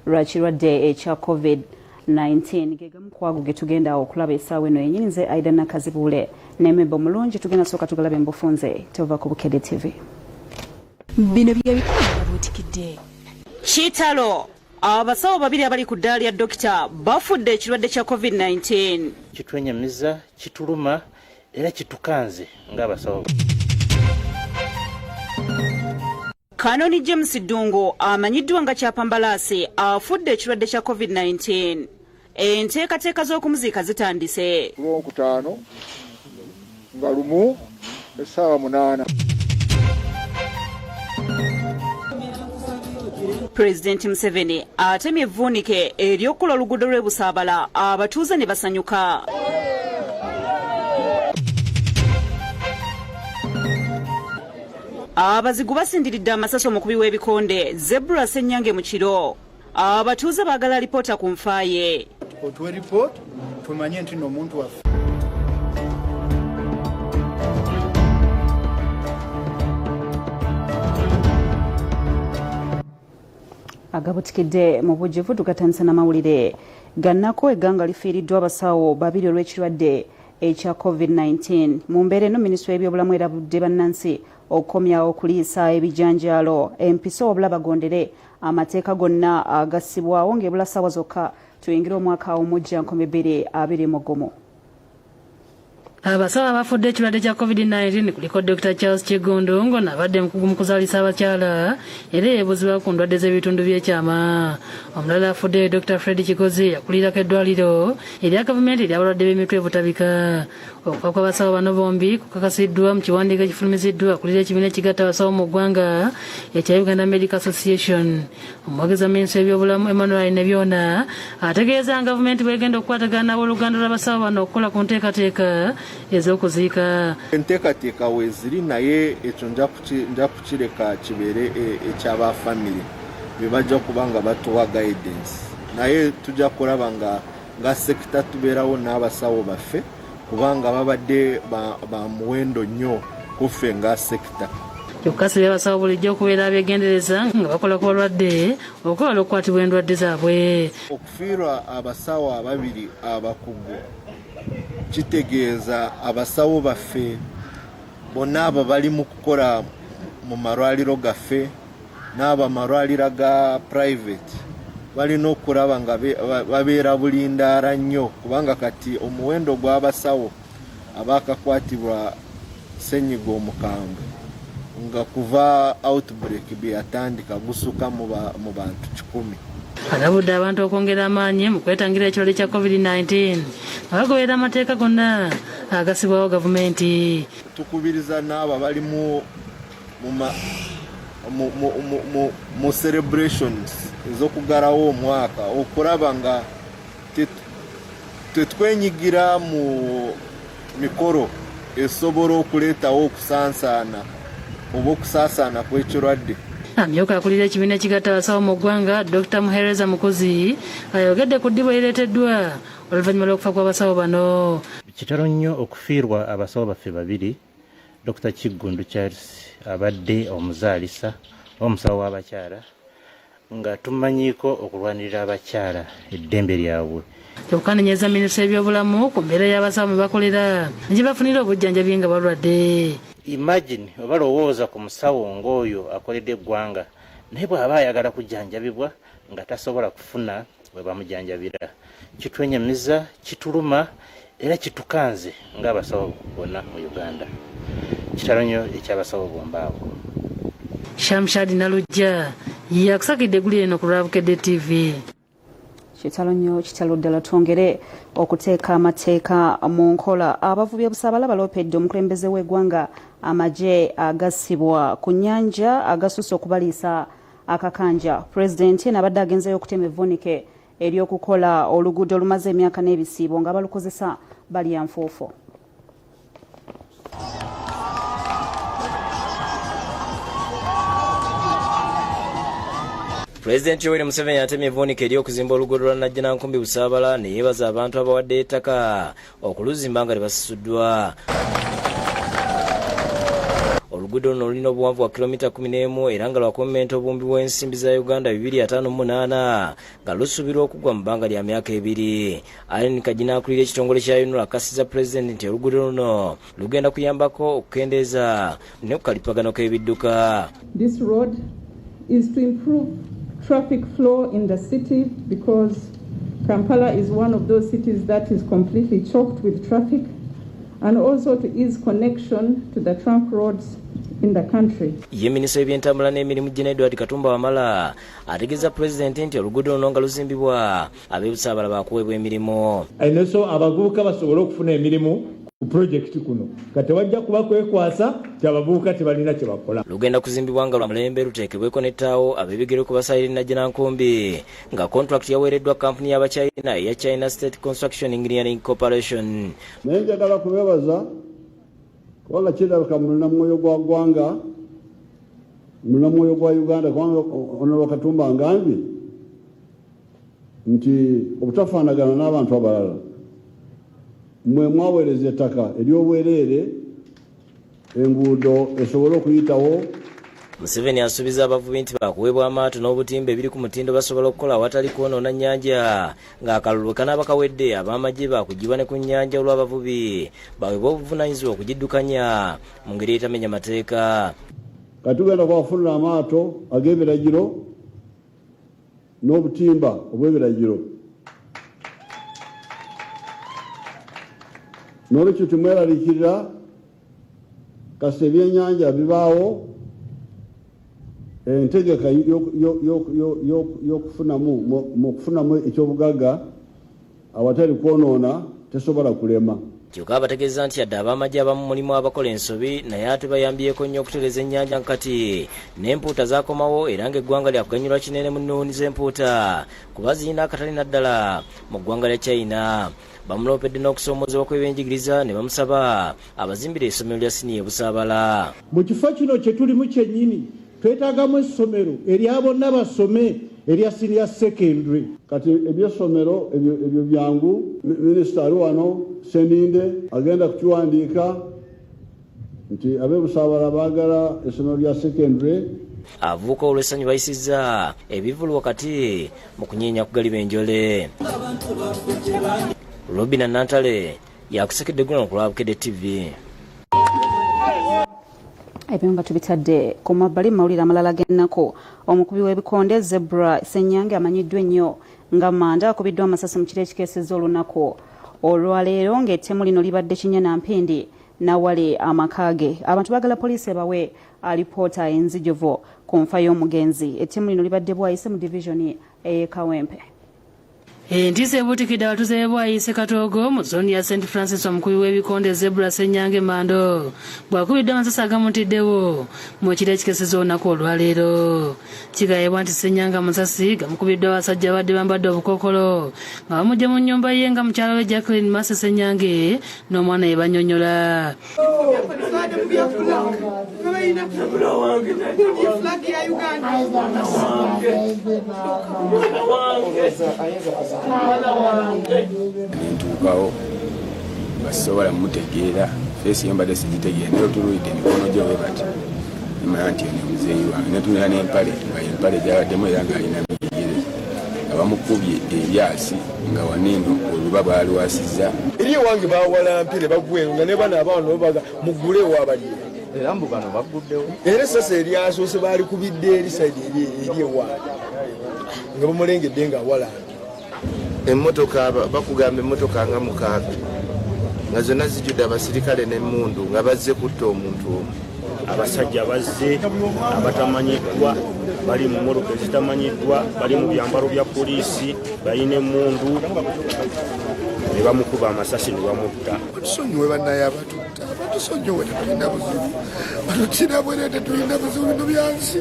lwa kirwadde ekya COVID-19. Gegamu kwago getugenda okulaba esaawa eno yenyini. Nze Aida Nakazibuule nemeba omulungi, tugenda sooka tugalabe mubufunze. Tova ku Bukedde TV. Bino byebikulu babuutikidde. Kitalo! Abasawo babiri abali ku ddaala lya dokita bafudde ekirwadde kya COVID-19. Kitwenyamiza, kituluma era kitukanze ng'abasawo. Kanoni James Ddungu amanyiddwa nga Kyapambalaasi afudde ekirwadde kya COVID-19. Enteekateeka z'okumuziika zitandise. Lwokutaano nga lumu essaawa 8. Pulezidenti Museveni atemye evvuunike ery'okukola oluguudo lw'e Busaabala, abatuuze ne basanyuka. Abazigu basindiridde amasasi omukubi w'ebikonde Zebra Ssenyange mu kiro. Abatuuze baagala alipoota ku nfa ye. Otuwe ripooti tumanye nti n'omuntu waffe. Agabutikidde mu bujjuvu tugatandisa n'amawulire gannako. Egganga lifiiriddwa abasawo babiri olw'ekirwadde ekya COVID-19. Mu mbeera eno, minisitule y'ebyobulamu erabudde bannansi okukomyawo okuliisa ebijanjaalo empiso, wabula bagondere amateeka gonna agassibwawo ng'ebula ssaawa zokka tuyingire omwaka omujja 2021. Abasawo abafudde ekirwadde kya COVID-19 kuliko Dr Charles Kiggundu, ng'ono abadde mukugu mu kuzaalisa abakyala era yeebuuzibwa ku ndwadde z'ebitundu by'ekyama. Omulala afudde Dr Fred Kigozi, yakulirako eddwaliro erya gavumenti ery'abalwadde b'emitwe Butabika. Okufa kw'abasawo bano bombi kukakasiddwa mu kiwandiiko ekifulumiziddwa akulira ekibiina ekigatta abasawo mu ggwanga ekya Uganda Medical Association. Omwogezi wa minisitule y'ebyobulamu Emmanuel Ainebyona ategeeza nga gavumenti bwegenda okukwatagana n'abooluganda lw'abasawo bano okukola ku nteekateeka ez'okuziika. Enteekateeka weeziri, naye ekyo nja kukireka kibeere ekyaba famire, be bajja kuba nga batuwa guidance, naye tujja kulaba nga sector tubeerawo n'abasawo baffe, kubanga babadde ba muwendo nnyo kuffe nga sector. Kyokka asabye abasawo bulijjo okubeera abeegendereza nga bakola ku balwadde okwewala okukwatibwa endwadde zaabwe. Okufiirwa abasawo ababiri abakugu kitegeeza abasawo baffe bonna abo bali mu kukola mu malwaliro gaffe n'abo amalwaliro ga private balina okulaba nga babeera bulindaala nnyo, kubanga kati omuwendo gw'abasawo abakakwatibwa ssenyiga omukambwe nga kuva outbreak bye yatandika gusuka mu bantu 100. Alabudde abantu okwongera amaanyi mu kwetangira ekirwadde kya COVID-19 nga bagoberera amateeka gonna agasibwawo gavumenti. Tukubiriza n'abo abali mu celebrations ez'okugalawo omwaka okulaba nga tetwenyigira mu mikolo esobola okuleetawo okusansaana oba okusaasaana kw'ekirwadde. Amyuka akulira ekibiina ekigatta abasawo mu ggwanga Dr Muhereza Mukuzi ayogedde ku ddibu erireeteddwa oluvannyuma lw'okufa kw'abasawo bano. Kitalo nnyo okufiirwa abasawo baffe babiri, Dr Kiggundu Charles abadde omuzaalisa oba omusawo w'abakyala nga tumanyiiko okulwanirira abakyala eddembe lyabwe. Kyokka anenyeza minisitule y'ebyobulamu ku mbeera y'abasawo mwe bakolera ne gye bafunira obujjanjabi nga balwadde. Imagine oba lowooza ku musawo ng'oyo akoledde eggwanga, naye bw'aba ayagala kujjanjabibwa nga tasobola kufuna we bamujanjabira. Kitwenyamiza, kituluma era kitukanze ng'abasawo bonna mu Uganda. Kitalo nnyo ekyabasawo bomba abo. Shamshad Nalujja yakusakidde eggulire eno ku lwa Bukedde TV. Kitalo nnyo, kitalo ddala. Twongere okuteeka amateeka mu nkola. Abavubi obusaabala baloopedde omukulembeze w'eggwanga amagye agassibwa ku nnyanja agasusse okubaliisa akakanja. Pulezidenti eno abadde agenzeyo okutema evvunike ery'okukola oluguudo olumaze emyaka n'ebisiibo nga balukozesa balya nfuufu. Pulezidenti Yoweri Museveni atemye evvuunike ery'okuzimba oluguudo lwa Najjanankumbi Busaabala ne yeebaza abantu abawadde ettaka okuluzimba nga tebasasuddwa. Oluguudo Oluguudo luno olulina obuwanvu bwa kilomita 11 era nga lwakummenta obuwumbi bw'ensimbi za Uganda 258 nga lusuubirwa okuggwa mu bbanga lya myaka ebiri. Allen Kagina akulira ekitongole kya UNRA akasiza pulezidenti nti oluguudo luno lugenda kuyambako okukendeeza ne ku kalipagano k'ebidduka. This road is to improve traffic flow in the city because Kampala is one of those cities that is completely choked with traffic and also to ease connection to the trunk roads in the country. Ye minisita w'ebyentambula n'emirimu Gen Edward Katumba Wamala ategeeza pulezidenti nti oluguudo luno nga luzimbibwa ab'e Busaabala baakuweebwa emirimu. So abavubuka basobole okufuna emirimu ku pulojekiti kuno nga tewajja kuba kwekwasa nti abavubuka tebalina kye bakola. Lugenda kuzimbibwa nga lwa mulembe luteekebweko n'ettaawo ab'ebigere ku basalira Najjanankumbi nga kontulakiti yaweereddwa kkampuni y'Abachina eya China State Construction Engineering Corporation. Naye njagala kubeebaza kubanga kirabika mulina mwoyo gwa ggwanga, mulina mwoyo gwa Uganda, kubanga Honorable Katumba ngambye nti obutafaanagana n'abantu abalala mwe mwaweereza ettaka ery'obwereere enguudo esobole okuyitawo. Museveni asuubiza abavubi nti baakuweebwa amaato n'obutimba ebiri ku mutindo basobola okukola awatali kwonoona nnyanja ng'akalulu bwe kanaaba kawedde ab'amagye baakuggyibwa ne ku nnyanja olw'abavubi baweebwa obuvunaanyizibwa okugiddukanya mu ngeri etamenya mateeka. Kati tugenda kubafunira amaato ag'ebiragiro n'obutimba obw'ebiragiro. N'olwekyo temweraliikirira kasita ebyennyanja bibaawo entegeka y'okufunamu ekyobugagga awatali kwonoona tesobola kulema. Kyokka abategeeza nti yadde ab'amagye abamu mulimu abakola ensobi naye ate bayambyeko nnyo okutereeza ennyanja nkati n'empuuta zaakomawo era ng'eggwanga lyakuganyulwa kinene mu nnuuni z'empuuta kuba zirina akatale naddala mu ggwanga lya China. Bamuloopedde n'okusoomoozebwa kw'ebyenjigiriza ne bamusaba abazimbire essomero lya siniya e Busaabala. Mu kifo kino kye tulimu kyennyini twetaagamu essomero erya bonna basome erya senior secondary. Kati ebyessomero ebyo byangu, minisita ali wano Sseninde agenda kukiwandiika nti ab'e Busaabala baagala essomero lya secondary. Abavubuka olw'essanyu bayisizza ebivvulu wakati mu kunyeenya kugaliba enjole. Robina Nantale yakusekedde guno ku lwa Bukedde TV. Ebyo nga tubitadde ku mabbali, mu mawulire amalala g'ennaku, omukubi w'ebikonde Zebra Ssenyange amanyiddwa ennyo nga Manda akubiddwa amasasi mu kiro ekikeesezza olunaku olwaleero ng'ettemu lino libadde kinnya na mpindi nawali amaka ge. Abantu baagala poliisi ebawe alipoota enzijuvu ku nfa y'omugenzi. Ettemu lino libadde Bwayise mu divizoni ey'e Kawempe. Entiisa ebuutikidde abatuuze b'e Bwayise Katoogo mu zooni ya St Francis omukubi w'ebikonde Zebra Ssenyange Mando bw'akubiddwa amasasi agamutiddewo mu kiro ekikeseza olunaku olwaleero. Kigambibwa nti Ssenyange amasasi gamukubiddwa abasajja abadde bambadde obukookolo nga bamuggye mu nnyumba ye nga mukyala we Jacqueline Mase Ssenyange n'omwana ye bannyonnyola. Nentuukawo nga sisobola mutegeera, feesi yo mbadde sigitegeera, naye otunuulidde emikono gye bwe bati nemanya nti ono muzeeyi wange. Netunula n'empale nga empale gyabaddemu era ng'alina bigere nga bamukubye ebyasi nga waneeno oluba bwalwasizza. Eri ewange bawalampye ne bagweyo nga ne bano abaana babaga muggulewo abalira era mbu bano bagguddewo era essasi eryasoose baalikubidde eri sayidi eri ewange nga bamulengedde nga awalampye. Emmotoka bakugamba emmotoka nga 6 nga zonna zijjudde abasirikale n'emmundu nga bazze kutta omuntu omu. Abasajja bazze abatamanyiddwa bali mu mmotoka ezitamanyiddwa, bali mu byambalo bya poliisi, balina emmundu ne bamukuba amasasi ne bamutta. Batusonyiwe bannaye abatutta, batusonyiwe, tetulina buzibu, batutira bwere, tetulina buzibu, bino byansi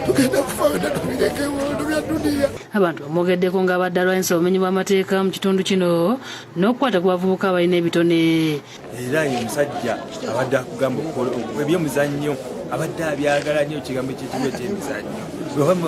tugenda kufa wena tubirekewo, bino bya duniya. Abantu bamwogeddeko ng'abadde alwanyisa obumenyi bw'amateeka mu kitundu kino n'okukwata ku bavubuka abalina ebitone. Era ye musajja abadde akugamba ebyemizannyo abadde abyagala nnyo, ekigambo eky'ekigo ekyemizannyo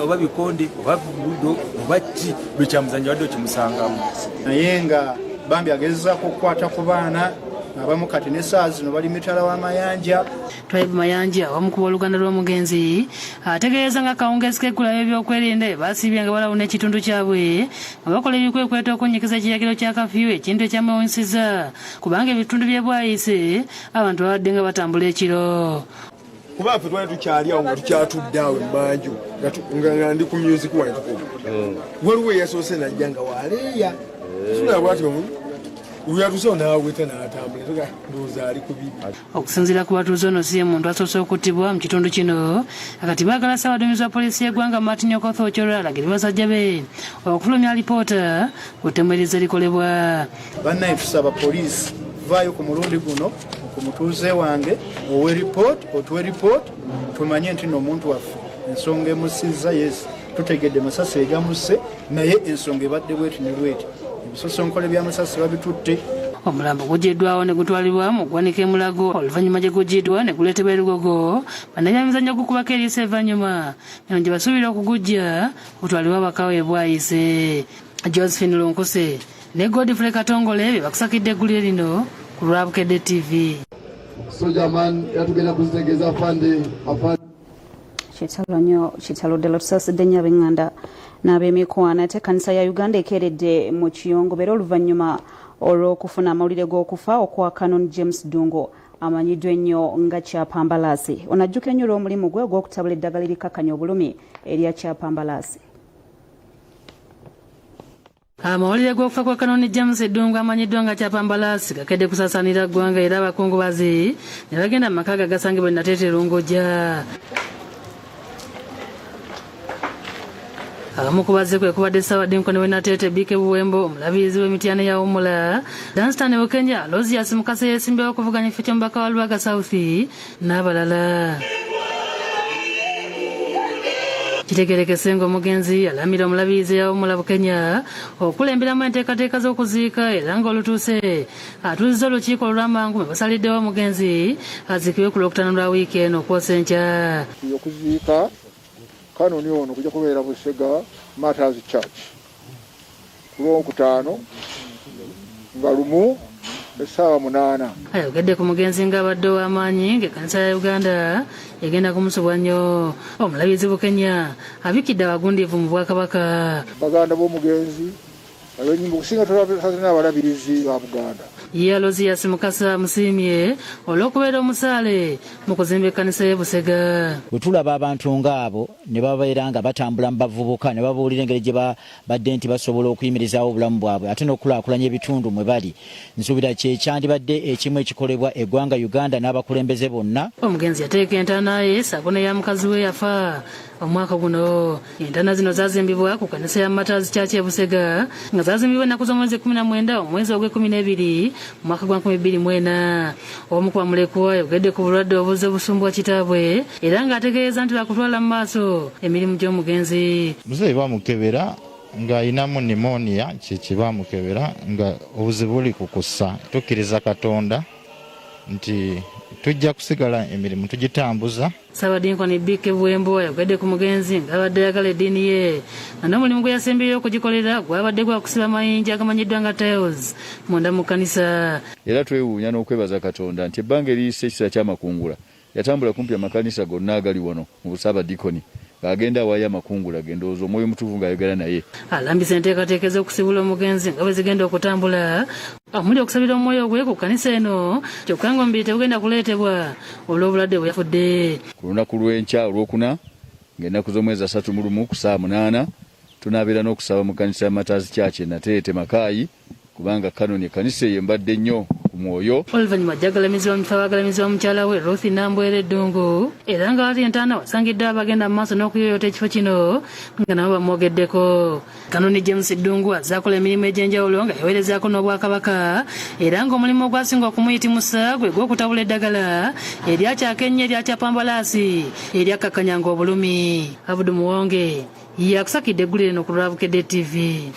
oba bikonde oba ludo oba ki buli kyamuzannyo abadde okimusangamu. Naye nga bambi agezezaako okukwata ku baana. Abamu kati n'essaawa zino bali mitala w'amayanja. Twaib Mayanja omu ku booluganda lw'omugenzi ategeeza nga akawungeezi k'eggulu ab'ebyokwerinda bwe basiibye nga balawuna ekitundu kyabwe nga bakola ebikwekweto okunnyikiza ekiragiro kya kafiyu, ekintu ekyamwewunyisizza kubanga ebitundu by'e Bwayiise abantu babadde nga batambula ekiro. Kuba ffe twali tukyali awo nga tukyatudde awo emanju nga ndi ku music wano tukuba, waliwo eyasoose najja nga waleeya sula bwati weyatusewo naweta natambula, ndowooza ali ku bibi. Okusinziira ku batuuze, ono si ye muntu asoose okuttibwa mu kitundu kino. Kati baagala ssaabaduumizi wa poliisi y'eggwanga Martin Okoth Ochola alagire basajja be okufulumya alipoota ku ttemu erizze likolebwa. Bannaye, tusaba poliisi, vaayo ku mulundi guno ku mutuuze wange, owe report, otuwe report tumanye nti no omuntu waffe ensonga emusizza. Yes, tutegedde masasi egamusse, naye ensonga ebadde bweti ne bweti, ebisosonkole by'amasasi babitutte. Omulambo guggyiddwawo ne gutwalibwa mu ggwanika e Mulago, oluvannyuma gye guggyiddwa ne guleetebwa e Lugogo bannabyamizannyo gukubako eriiso evvannyuma eno gye basuubira okuguggya gutwalibwe abakawo e Bwayiise. Josephine Lunkuse ne Godfrey Katongole be bakusakidde eggulire lino ku lwa Bukedde TV. Sojaman yatugenda kuzitegeeza afande afande. Kitalo nnyo, kitalo ddala. Tusaasidde nnyo ab'eŋŋanda n'ab'emikwano. Ate ekkanisa ya Uganda ekeeredde mu kiyongobero oluvannyuma olw'okufuna amawulire g'okufa okwa Canon James Dungo, amanyiddwa ennyo nga Kyapambalaasi. Ono ajjukira nnyo olw'omulimu gwe ogw'okutabula eddagala erikkakkanya obulumi erya Kyapambalaasi. Amawulire g'okufa kwa Kanoni James Ddungu amanyiddwa nga Kyapambalaasi gakedde kusaasaanira ggwanga, era abakungubazi ne bagenda mu maka ge agasangibwa e Nateete Lungujja. Abamu ku bazze kwe kubadde Ssaabadinkoni w'e Nateete BK Buwembo, omulabirizi w'e Mityana eyawummula Dunstan Bukenya, Aloysius Mukasa yeesimbyewo okuvuganya ekifo ky'omubaka wa Lubaga South n'abalala. Kitegerekese ng'omugenzi yalamira omulabirizi eyawummula Bukenya okukulemberamu enteekateeka z'okuziika, era ng'olutuuse atuuzizza olukiiko olw'amangu mwe basaliddewo omugenzi aziikibwe ku Lwokutaano lwa wiiki eno okwosa enkya. Okuziika Kanoni ono kujja kubeera Busega Martyrs Church ku Lwokutaano nga 1 essaawa 8. Ayogedde ku mugenzi ng'abadde ow'amaanyi, ng'ekkanisa ya Uganda egenda kumusubwa nnyo. Omulabirizi Bukenya abikidde abagundiivu mu bwakabaka. Baganda b'omugenzi abenyumba okusinga tulina abalabirizi ba Buganda. Ye Aloysius Mukasa amusiimye olw'okubeera omusaale mu kuzimba ekkanisa y'e Busega. Bwe tulaba abantu ng'abo ne babeera nga batambula mu bavubuka ne babuulira engeri gye babadde nti basobola okuyimirizaawo obulamu bwabwe ate n'okukulaakulanya ebitundu mwe bali, nsuubira kye kyandibadde ekimu ekikolebwa eggwanga Uganda n'abakulembeze bonna. Omugenzi yateeka entaana ye ssaako n'eya mukazi we yafa omwaka guno. Entaana zino zazimbibwa ku kanisa ya Martyrs Church e Busega, nga zazimbibwa ennaku z'omwezi 19 omwezi ogw'e-12 mu mwaka gwa 2004. Omu ku bamulekwa ayogedde ku bulwadde obuzze busumbwa kitaabwe, era ng'ategeeza nti bakutwala mu maaso emirimu gy'omugenzi. Muzeeyi bamukebera ng'ayinamu pneumonia, kyeki bamukebera nga obuzibu buli ku kussa. Tukkiriza Katonda nti tujja kusigala emirimu tugitambuza. Ssaabadinkoni BK Buwembo ayogedde ku mugenzi ng'abadde ayagala eddiini ye, nga n'omulimu gwe yasembyeyo okugikolera gwabadde gwa kusiba amayinja agamanyiddwa nga tiles munda mu kkanisa. Era twewuunya n'okwebaza Katonda nti ebbanga eriyise ekiseera ky'amakungula yatambula kumpi amakanisa gonna agali wano mu Busaabadikoni ng'agenda awaayo amakungula ge, ndowooza Omwoyo Omutukuvu ng'ayogera naye. Alambise enteekateeka ez'okusibula omugenzi nga bwe zigenda okutambula, omuli okusabira omwoyo gwe ku kkanisa eno, kyokka ng'omubiri tegugenda kuleetebwa olw'obulwadde bwe yafudde. Ku lunaku lw'enkya Olwokuna ng'ennaku z'omwezi 31 ku ssaawa 8 tunaabeera n'okusaba mu kkanisa ya Martyrs Church e Nateete Makaayi, kubanga Canon ekkanisa eyo embadde nnyo ku mwoyo. Oluvannyuma ajja agalamizibwa mukyala we Ruth Nambwere Ddungu, era nga wali entaana wasangidde abagenda mu maaso n'okuyooyoota ekifo kino nga nabo bamwogeddeko. Kanoni James Ddungu azze akola emirimu egy'enjawulo nga yaweerezaako n'Obwakabaka, era ng'omulimu ogwasinga okumuyitimusa gwe gw'okutabula eddagala eryakyaka ennyo erya Kyapambalaasi eryakkakkanyanga obulumi. Abudu Muwonge yakusakidde eggulire eno ku lwa Bukedde TV.